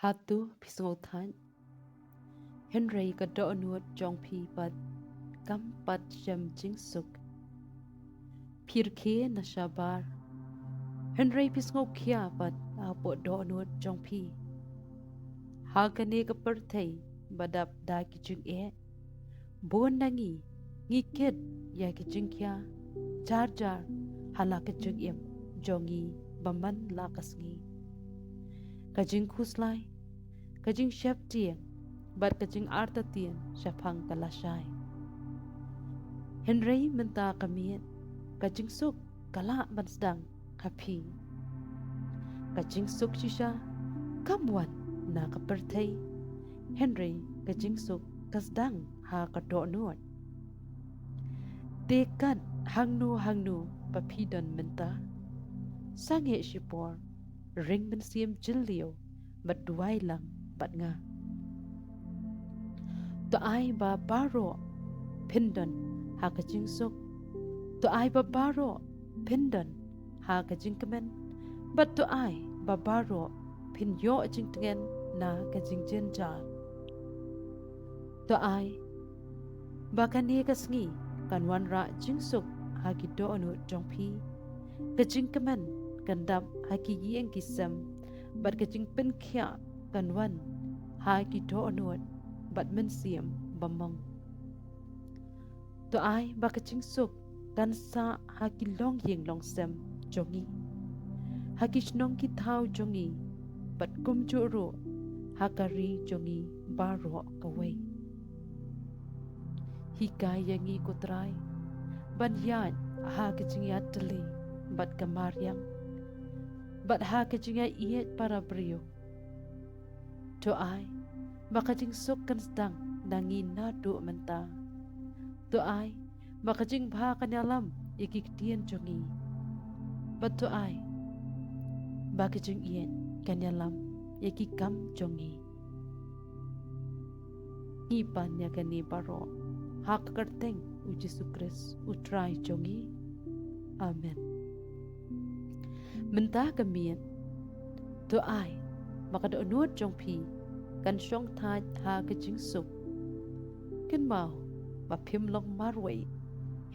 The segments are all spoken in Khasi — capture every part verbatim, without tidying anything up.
Hato phi sngewthait? Hynrei ka dohnud jong phi pat kam pat shem jingsuk. Phi rkhie na shabar, hynrei phi sngewkhia pat hapoh dohnud jong phi. Ha kane ka pyrthei ba dap da ki jingeh, bun na ngi ngi kit ïa ki jingkhia jar jar ha la ka jingim jong ngi ba man la ka sngi. Ka jingkhuslai, ka jingsheptieng bad ka jingartatien shaphang ka lashai. Hynrei mynta ka miet ka jingsuk ka lah ban sdang ha phi. Ka jingsuk shisha kam wan na ka pyrthei, hynrei ka jingsuk ka sdang ha ka dohnud. Te kat hangno hangno ba phi don mynta, sangeh shipor, ring mynsiem jylliew bad duwai lang bad nga. To ai ba baroh phin don ha ka jingsuk. To ai ba baroh phin don ha ka jingkmen. Bad to ai ba baroh phin ïoh jingtngen na ka jingjynjar. To ai ba kane ka sngi kan wanrah jingsuk ha ki dohnud jong phi. Ka jingkmen kan dap ha ki ïing ki sem, bad ka jingpynkhiah kan wan ha ki dohnud bad mynsiem bymong. To ai ba ka jingsuk kan sah ha ki longïing longsem jong ngi, ha ki shnong ki thaw jong ngi, bad kumjuh ruh ha ka ri jong ngi baroh kawei. Hikai ïa ngi, ko Trai, ban ïaid ha ka jingïatylli bad ka mariang, bad ha ka jingïaieit para briew. To ai ba ka jingsuk kan sdang na ngi naduh mynta. To ai ba ka jingbha kan ïalam ïa ki ktien jong ngi. Bad to ai ba ka jingïeit kan ïalam ïa ki kam jong ngi. Ngi pan ïa kane baroh ha ka kyrteng U Jisu Khrist, U Trai jong ngi. Amen. Mynta ka miet, to ai ba ka dohnud jong phi kan shongthait ha ka jingsuk. Kynmaw ba phim long marwei,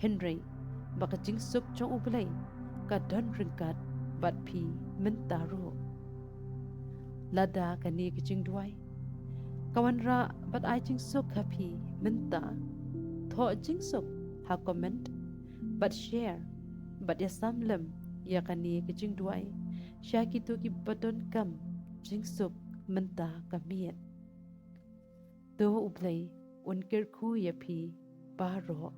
hynrei ba ka jingsuk jong U Blei ka don ryngkat bad phi mynta ruh. Lada kane ka jingduwai ka wanrah bad ai jingsuk ha phi mynta, thoh jingsuk ha comment bad share, bad ïasam lem ïa kane ka jingduwai sha kito kiba donkam jingsuk mynta ka miet. To U Blei un kyrkhu ïa phi baroh.